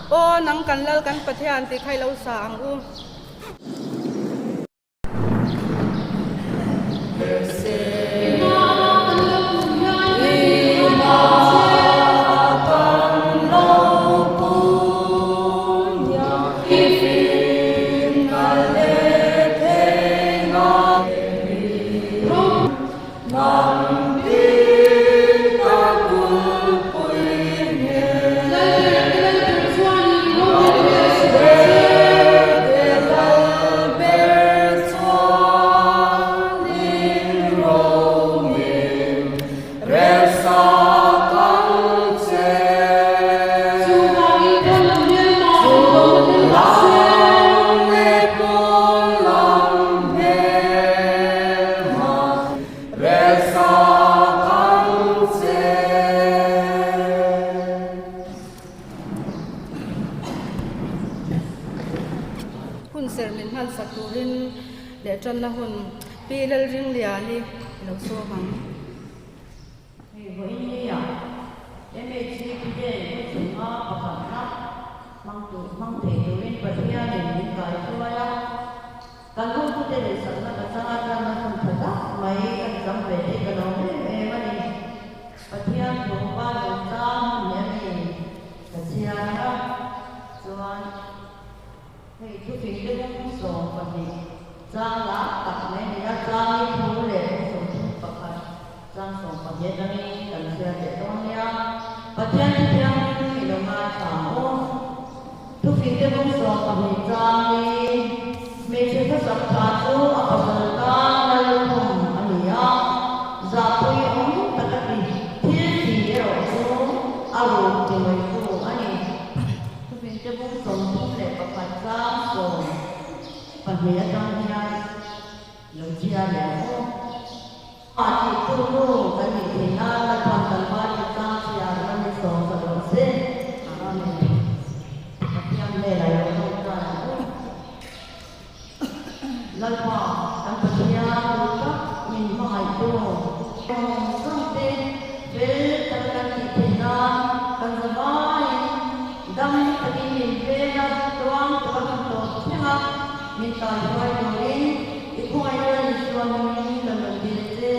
Aw nang kan Lal kan Pathian tih kha i lo sa ang u. Hun ser min hmansak turin leh tanna hun Pi Lalringliani i lo sawm ang. Hei vawiin MHCP Day hmachhunga pakhatna hmang tur hmang thei turin Pathianin min kai hruai a. Kan hotute leh sakna ka changa tanna hun tha tak mai kan chang ve thei ka lawm em em a ni. Pathian thu Bible chang hun hi a ni ka chhiar a, chuan hei thufing te bawk 12 chang lah tak mai a ni a, chang hi thu leh 31 chang 12 atangin kan chhiar leh dawn nia. Pathian thu thianghlim i lo ngaithla ang u. Thufing te bawk 12 chang hi hmeichhe hmasak tha chu a pasal tan lalkhawm a ni a, zahpui awm tak a ti. Thil ti erawh chu a ruk ti mai tu a ni. Thufing te bawk 31 chang 12 atang hian lo chhiar leh ang u. A tih tu nu kan nih theih nan Lalpan kan Bible chang chhiar kan ni sawm sa rawh se. Amen. Pathian hnenah lo tawngtai ang u. Lalpa kan Pathian duh tak min hmangaihtu. Zawng zawng te fel taka kan tih theih nan kan zavaiin dam takin min ven a, tuang taka hun tawp thleng a min kaihruai turin i khawngaihna Lal Isua hmingin kan rawn dil che.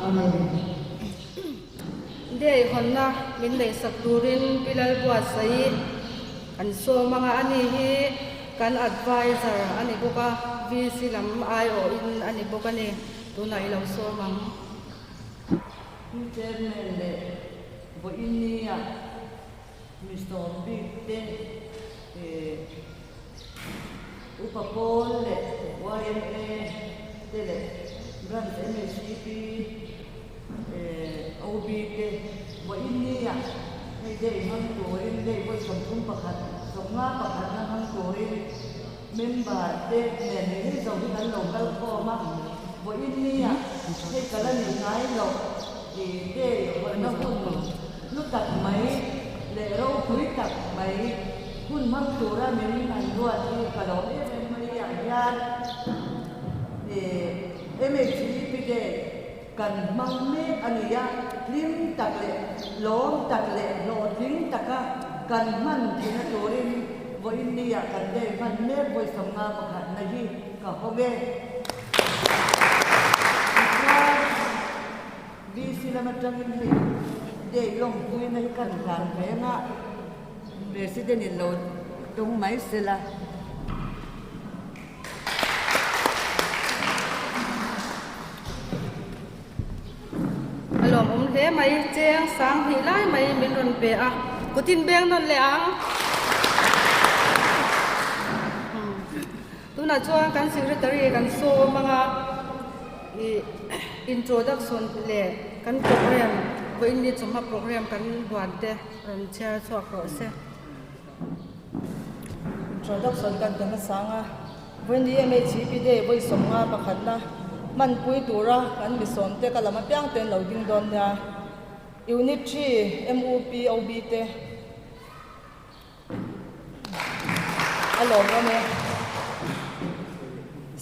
Amen. Day hawnna min neihsak turin Pi Lalbuatsaii kan sawm anga a ni hi kan advisor a ni bawk a, VC lam aiawhin a ni bawk a ni. Tunah i lo sawm ang. Pu Chairman leh Vawiinnia mi sawm bik te Upa Pawl leh YMA te leh Branch MHCP OB te Vawiinnia hei day hmang turin day vawi 31 51 na hmang turin Member te nen ni hi zo hi kan lo kal khawm a, vawiin nia hei ka la ni ngai loh i day hawnna hun hlu tak mai leh ropui tak mai hun hmang tura min han ruat hi ka lawm em em mai ah hian i MHEP day kan hmang mek a ni a, hlim tak leh lawm tak leh hlawhtling taka kan hman theihna turin vawiin nia kan day hman mek vawi 51 na hi ka hawng e. Tichuan, VC lam atangin hei day lawmpuina hi kan hlan reng a, President in lo tawng mai sela. A lawmawm hle mai, cheng sang hnih lai mai min rawn pe a, kutin beng nawn leh ang. Tunah chuan kan secretary kan sawm ang a, ih introduction leh kan program vawiin ni chawhma program kan buan te rawn chhiar chhuak rawh se. Introduction kan ti hmasa ang a, vawiin MHCP Day vawi 51 na hmanpui tura kan mi sawm te ka lam apiang te an lo ding dawn nia. Unit 3 MUP OB te a lawm awm e.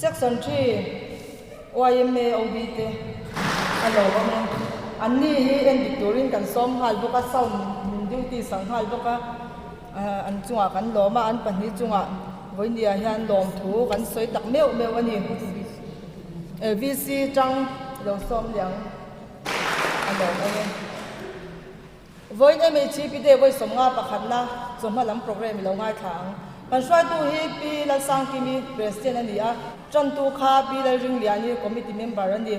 Section 3 YMA OB te a lawm awm e. Anni hi en dik turin kan sawm nghal bawk a, sound min duty sang nghal bawk a. An chungah kan lawm a, an pahnih chungah vawinia hian lawmthu kan sawi tak meuh meuh a ni. VC tang lo sawm liang a lawm awm e. Vawiin MHP Day vawi sawmnga pakhatna chawhma lam programme i lo ngaithla ang. Kan hruaitu hi Pi Lalsangkimi, President a ni a, tantu kha Pi Lalringliani, Committee Member a ni.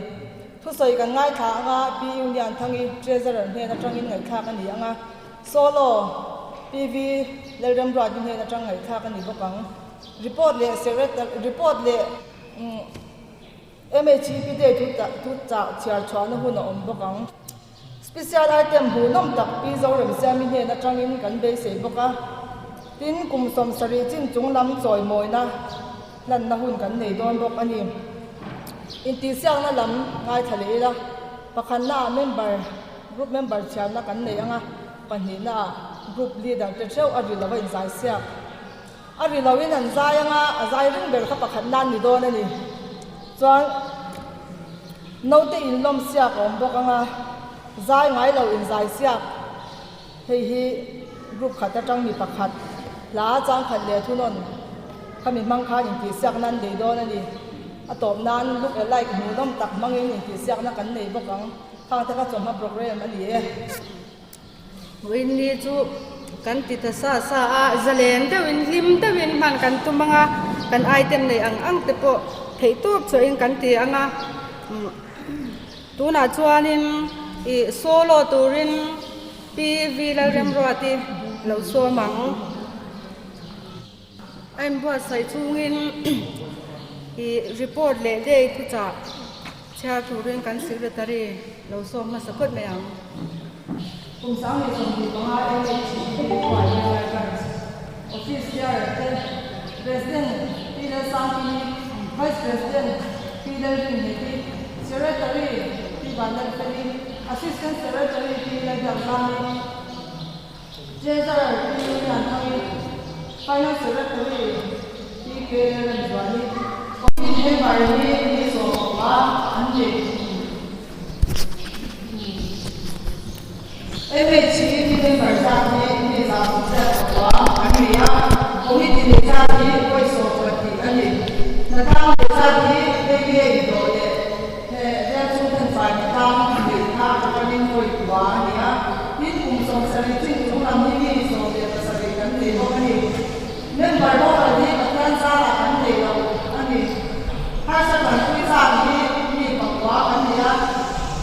Thusawi kan ngaithla anga Pi Union Thangi, Treasurer hnen atangin ngaihthlak a ni ang a. Solo, PV Lalremruati hnen atang ngaihthlak a ni bawk ang. Report leh Secretary, Report leh MHEP Day thu thu chah chhiar chhuahna hun a awm bawk ang. Special item hmuhnawm tak Pi Zoremsiami hnen atangin kan beisei bawk a. Tin, kum 70 chin chung lam chawimawina hlanna hun kan nei dawn bawk a ni. Intihsiakna lam ngaithla leh ila, pakhatnaah member, group member chhiarna kan nei ang a, pahnihnaah group leader te theuh a ri lo a inzai siak. A ri loin an zai ang a, a zai ring ber kha pakhatna an ni dawn a ni. Chuan naute inlawm siak a awm bawk ang a, zai ngai lo inzai siak. Hei hi group khat atang mi pakhat hla changkhat leh thunawn khami hmang khan intihsiakna an nei dawn a ni. A tawp nan look alike hmuhnawm tak hmangin intihsiakna kan nei bawk ang. Khang te kha chawhma program a ni e. Vawiinni chu kan ti ta sa sa a, zalen deuhin hlim deuhin hman kan tum ang a, kan item nei ang ang te pawh theih tawp chhuahin kan ti ang a. Tunah chuanin ih solo turin Pi V Lalremruati lo sawm ang. A inbuatsaih chungin ih report leh day thuchah chhiar turin kan secretary lo sawm hmasa phawt mai ang. Kum 2025 MHEP Huai Branch Office Bearer te President Pi Lalsangkimi, Vice President Pi Lalringheti, Secretary Pi Vanlalfeli, Assistant Secretary Pi Lalbiakzami, Treasurer Pi Lianthangi, Finance Secretary Pi K Lalremzuali, Committee Member hi mi 15 an ni. MHEP member zat hi mi 119 an ni a, committee nei zat hi vawi 12 a ni. Hnatlang nei zat hi daily a inhlawh leh he bial chhung thenfai hnatlang neih kha atangin vawi 9 a ni a, tin kum 70 chin chung lam hi mi 17 kan nei bawk a ni. Member boral hi Pathian zarah kan nei lo a ni. Harsa tanpui zat hi mi pakua kan ni a,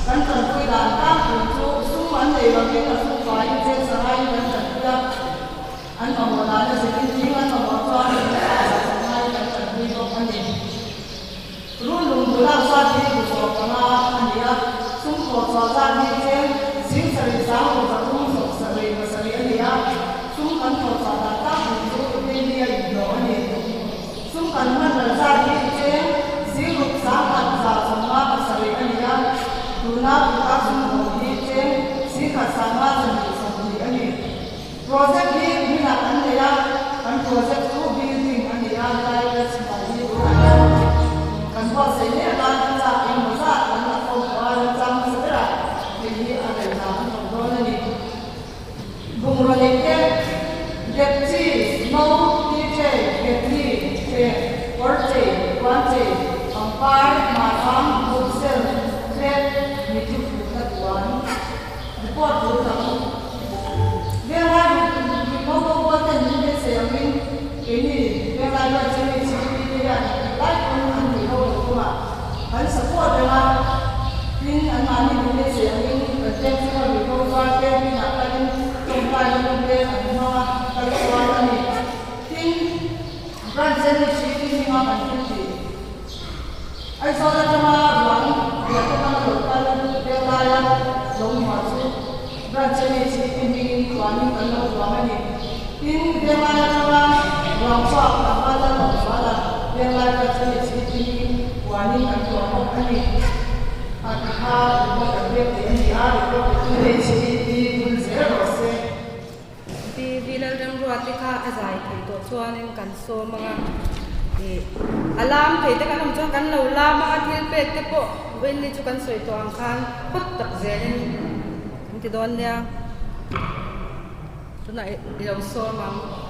kan tanpui dan tlangpui chu sum an nei lovin a sum faiin cheng sangaiin kan tanpui a, an mamawh dan a zirin thing an mamawh chuan sa sangaiin kan tanpui bawk a ni. Run lung bu lak zat hi bu 15 a ni a, sum thawh chhuah zat hi cheng 7,000 337 a ni a, sum kan thawh chhuah dan tak pui chu daily a inhlawh a ni. Sum kan hman ral zat hi cheng 6,157 a ni a, tuna kuta sum awm hi cheng 1,520 a ni. Project hi hmunah kan nei a, kan project chu building a ni a, helai West hnuai hi tunah hian kan buatsaih mek a, chak engemaw zat kan la khawm tawh a, remchang hmasa berah hei hi a rel dan a hnawk dawn a ni. Bungraw neih te, dep chi, no, tea tray, ketli, thleng, kawr chei, puan chei, pangpar, mahram, bookshelf, plate, mithi phutna tuan, Report tur tak Venglai mipui ho pawl ten min beisei angin keini Venglai ruai chu mi CDP te hian engtik lai pawn an nuih ho lo thung a, kan support reng a, tin anmahni min beisei angin kan peng chunga ruih ho chuan peng pinah kalin tawngtaina hun te an hmang a, kal kual a ni. Tin, Branch MHCP hminga kan thil tih. Aizawl atanga ruang biak atanga lo kal vel laia lo hmuah chu branch a mi chi ti hmingin chuanin kan lo ruang a ni. Tin, Venglai atanga ruang chhuak tlangval lal lo zuala Venglai branch a mi chi ti hmingin puanin kan ruang bawk a ni. A ti kha report an pek theih a ni a, report pe tu mi chi ti vul zel rawh se. Pi Vilalremruati kha a zai theih tawh chuanin kan sawm ang a, ih a lam thei te kan awm chuan kan lo lam ang a, thil pek te pawh vawiinni chu kan sawi tawh ang khan phawt tak zelin kan ti dawn nia. Tunah i lo sawm ang.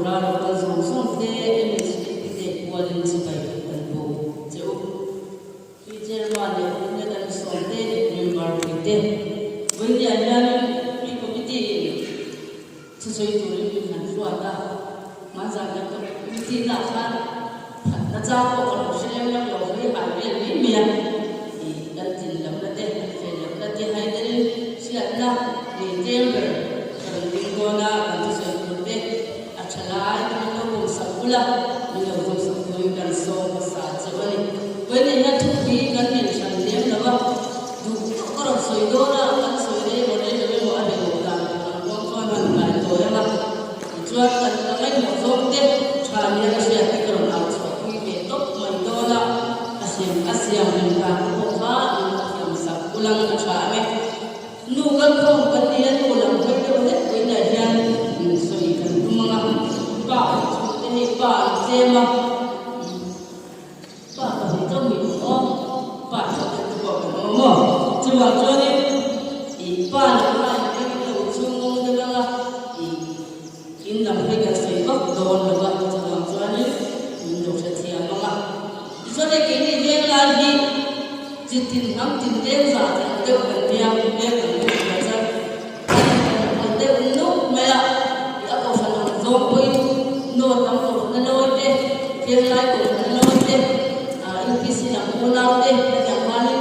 tura lo kal zawng zawng te MHP te pualin chibai kan buk che u. Pi Chairman leh Pu Nathan Sawmte leh member pui te vawinia hianin Pi Committee in thusawi turin min han hruat a, hmanzan kan committee na khan phatna chang pawh ka lo hre lem lo lo hawi hai vel mai mai a, i kan tlin lohna te kan fel lohna te hai telin hriatna nei tlem ber ka rawn ding dawn a, kan thusawi tur te A tha lai ka min lo bawmsak bula min lo bawmsak turin kan sawm hmasa cheu a ni. Vawiin hian thupui kan nei hran lem lo a, duh tawk ka rawn sawi dawn a, kan sawi rei emaw rei lo emaw a rei loh dan tur ang ruang chuan han ngai tawi ang a, tichuan kan ka ngaihmawh zawng te tha nia ka hriat te ka rawn au chhuah pui ve tawp mai dawn a, a siam a siam reng dan te pawh kha min lo thiam sak ulang a tha ang e. Nu kalkhawm kan ni a, nu lam hawi deuh hlek puiinah hian sawi kan tum ang a, pa hi chhungte hei pa an tlem a, pa pahnih chauh mi awm aw, pa theuh deuh te pawh kan awm maw? Chuvang chuanin ih pa lam kha in kan lo chhungawng deuh ang a, ih in lam hi kan sawi vak dawn lo a, chuvang chuanin min lo hrethiam ang a. Tichuan hei keini veng lai hi chi tin hnam tin leng zah thei ang deuh kan nia, veng kan lut ve chuan kan in kan hawl deuh nuk mai a, ih a kohhran ang zawng pawhin North lam kohhran a lawi te, veng lai kohhran a lawi te, ah UPC lam unau te hetiang khanin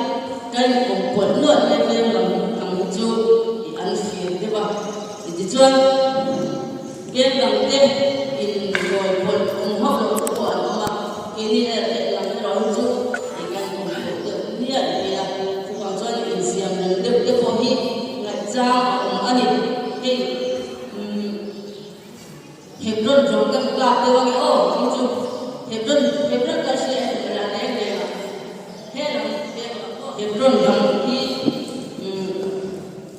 kan in awm pawlh nual mai veng lam ang hi chu ih an fir deuh a, tichuan. Veng dang te in rawi pawlh awm hauh loh te pawh an awm a, keini lam erawh hi chu eng an awm pawlh deuh mial mai a, chuvang chuan insiam reng deuh te pawh hi ngaihchang a awm a ni. Hei umm Hebron rawng kan kap deuh ange aw tih chu Hebron Hebron ka hria em ka la reng reng a, he lam Hebron lam hi umm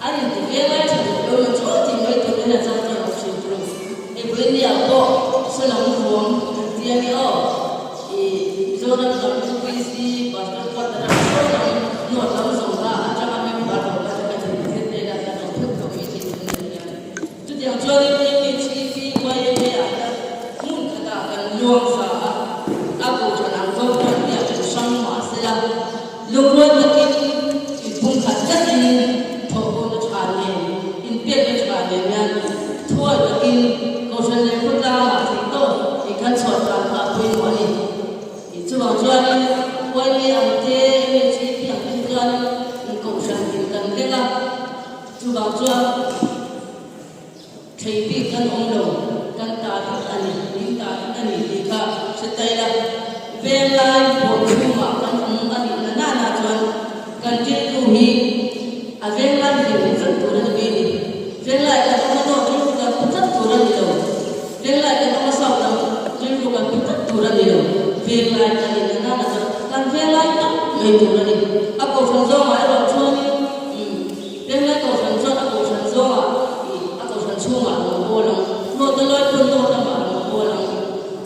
An inti ve ngai tha duh lo na chu tih mai tur in a chang chuan a hrilh thung. Hei Buenia pawh saw lam ruam kan ti a ni aw. I Mizoram lam UPC Pastor Quarter a saw lam North lam zawng kha atanga member ho kha ka thin thil vel a kan awm theuh theuh mai thin thung a nia. Chutiang chuanin MHEP YMA ah hian hmun khatah kan luang za a, a kohhran ang zawng pawh nia kan hrang mahsela Lungrual takin inphungkhat tlatin thawhhawna tha nen, inpekna tha nen hian thuai takin Kohhran leh khawtlangah theih tawk tih khan chhuah tan kha a pawimawh a ni. Chuvang chuanin YMA ang te, MHEP ang te hi chuan Kohhran in kan leng a, chuvang chuan Thei bik kan awm lo, kan ta vek a ni, min ta vek a ni tih kha hre ta ila, veng lai pawh chhungah kan awm a nih na nana chuan kan rilru hi a veng lai hlim hi tlat tur a ni mai ni. Veng lai kan awm a nawt rilru kan pu tlat tur a ni lo, veng lai kan awm a sap lam rilru kan pu tlat tur a ni lo, veng lai kan nih na nana chuan kan veng lai tak mai tur a ni. A kohhran zawngah erawh chuanin umm. Venglai kohhran chuan a kohhran zawngah ih a kohhran chhungah a rawn bawl ang, Rawta lawi pawn North lamah a rawn bawl ang,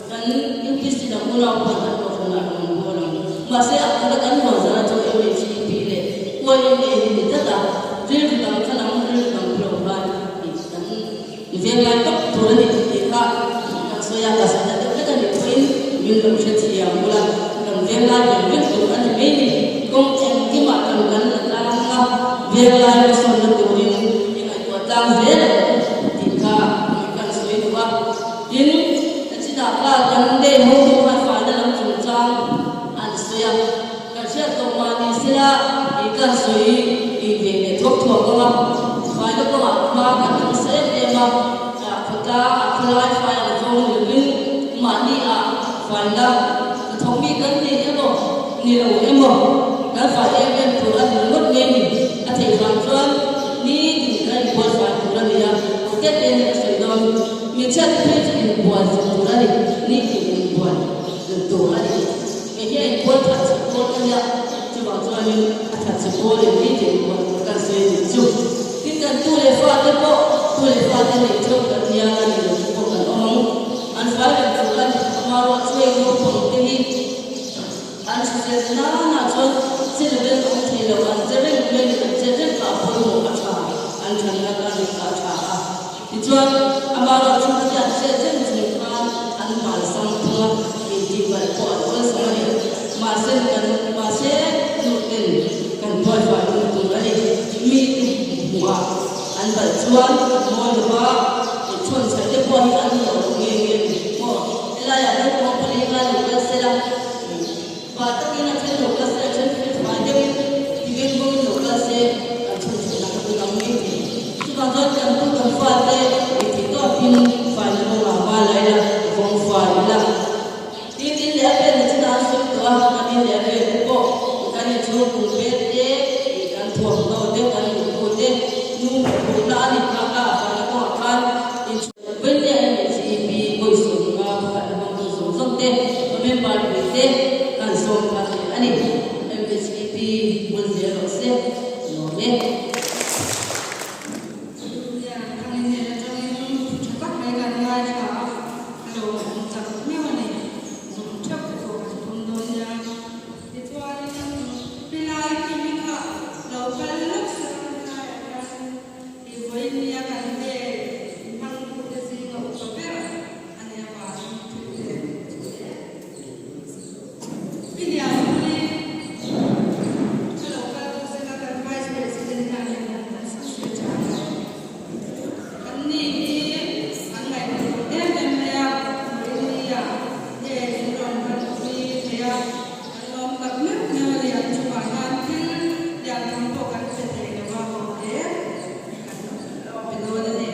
kan UPC lam unau pawn an kohhranah a rawn bawl ang. Mahse a khata kan huan zana chu MHEP leh YMA hi ni tlat a, rilru dang kha lam rilru dang pawh lo khan ih kan venglai tawp tur a ni tih kha kan sawi a, ka sawi deuh hlek a nih pawhin min lo hrethiam bula kan venglai veng vek tur a ni mai ni. Kawng engkimah kan kan la tlang a, venglai hmasawnna turin i ngaihtuah tlang zel ang tih kha kan sawi duh a. Tin, chutah kha kan day hotu khan faina lam chungchang an sawi a, kan hriat tawh mah ni sela i kan sawi i ve leh thuak thuak ang a, faina kawngah hma kan la nasa em em a, khawtlang ah khawlai fai ang zawng ni lovin mahni ah faina hnathawk mi kan ni emaw ni lo emaw kan fai em em tur a ni ringawt mai ni. A theih vang chuan nitin kan inbual fai tur a ni a, tet en ka sawi dawn, hmeichhia te phei chu inbual zin tur a ni, nitin inbual tur a ni. Hei hi a inbual that chhe pawl a nia, chuvang chuanin a that chhe pawlin nitin inbual tur kan sawi a nih chu. Tin kan tu leh fa te pawh, tu leh fa te neih theuh kan nia a nih loh te pawh kan awm ang. An fai reng tur a ni, amaherawh chu heng naupang te hi an hrisel nana chuan chi level awm thei lo, an che reng mai ni, an che reng kha a pawimawh a tha, an thanna ka nih kha a tha a. Tichuan amaherawh chu chutiang che reng chung khan. An balh chuan mawi lova chhawn chhaih te pawh hi an hlauh lo nge nge a ni maw? Helaiah naupang pali nga lo kal sela, pa takin a then lo kal se, a then fel fai deuhin ti veng vawngin lo kal se, kan chhawn chhaihna kha chu dang mai thei. Chuvang chuan kan tu kan fate tih tawpin faina kawngah hma la ila, vawng fai ila. Tin, in leh a velna chu dan sawi tawh a, kan in leh a vel te pawh kan inchhung kum vel te, kan thuamhnaw te, kan lungbu te, nu mawhphurhna a ni phak a, a faina kawngah khan inchhung vel te a MHEP pawisa nga pakhat a hmangtu zawng zawng te, ka member pui te kan sawm thar leh a ni. MHEP hmun zel rawh se, lawm e. Chutiang thangin nen atangin thu tha tak mai kan ngaithla a, a lo awm chak miau a ni. Zawm theuh te pawh kan tum dawn nia. Tichuanin helai khi hi kha lo kal lawk se a helaiah hian i vawiin nia kan ve hmangtute zinga upa ber a nih avangin thil te chu Pi Lianpui ka lo kal bawk zela kan Vice President hian min han han sak ve tha a. An ni hi an ngaihtuah em em mai a, Vawinia nge in rawn hmanpui thei a, kan lawm tak meuh meuh a ni. An chungah hian thil lian tham pawh kan pe thei lo a, ho hle kan pe dawn a ni.